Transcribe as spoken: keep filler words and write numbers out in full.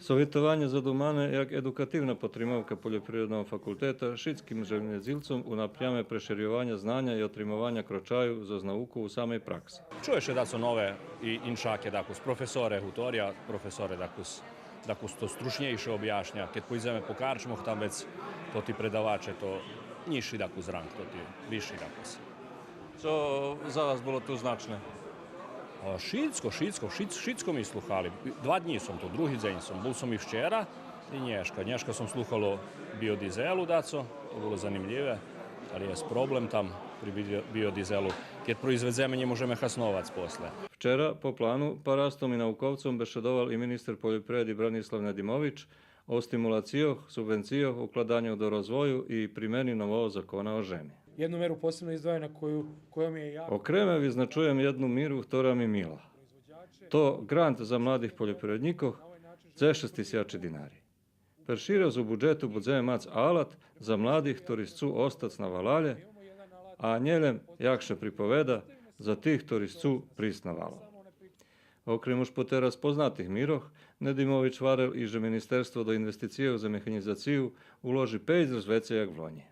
Совитованє задумане як едукативна потримовка Польопривредного факултета шицким землєдзилцом у напряме преширйованя знаня и отримованя крочаю зоз науков у самей пракси. Чує ше дацо нове и иншаке, дакус професоре гуторя, професоре дакус, дакус то стручнєйше обяшня. Кед пойдземе по карчмох, там вец тоти предаваче то нїзши дакус ранґ, тоти висши дакус. Цо за вас було ту значне? А, шицко, шицко, шиц-, шицко ми слухали. Два днї сом ту, други дзень сом. Бул сом и вчера, и нєшка. Нєшка сом слухал о биодизелу дацо, то було занимлїве, али єст проблем там при био-, биодизелу. Кед произведземе, нє можеме хасновац после. Вчера, по плану, парастом и науковцом бешедовал и министер польопривреди Бранислав Недимович о стимулацийох, субвенцийох, укладаньох до розвою и примени нового закона о жеми. Єдну меру посебно издвајам на коју, којом је ја... Окреме визначуєм єдну миру хтора ми мила. То грант за младих польопривреднїкох, дзешец тисячи динари. Перши раз у буджету будземе мац алат за младих хтори сцу остац на валалє, а нє лєм, як ше приповеда, за тих хтори сцу присц на валалє. Окрем уж потераз познатих мирох, Недимович гварел и же Министерство до инвестицийох за механїзацию уложи пейц раз вецей як влонї.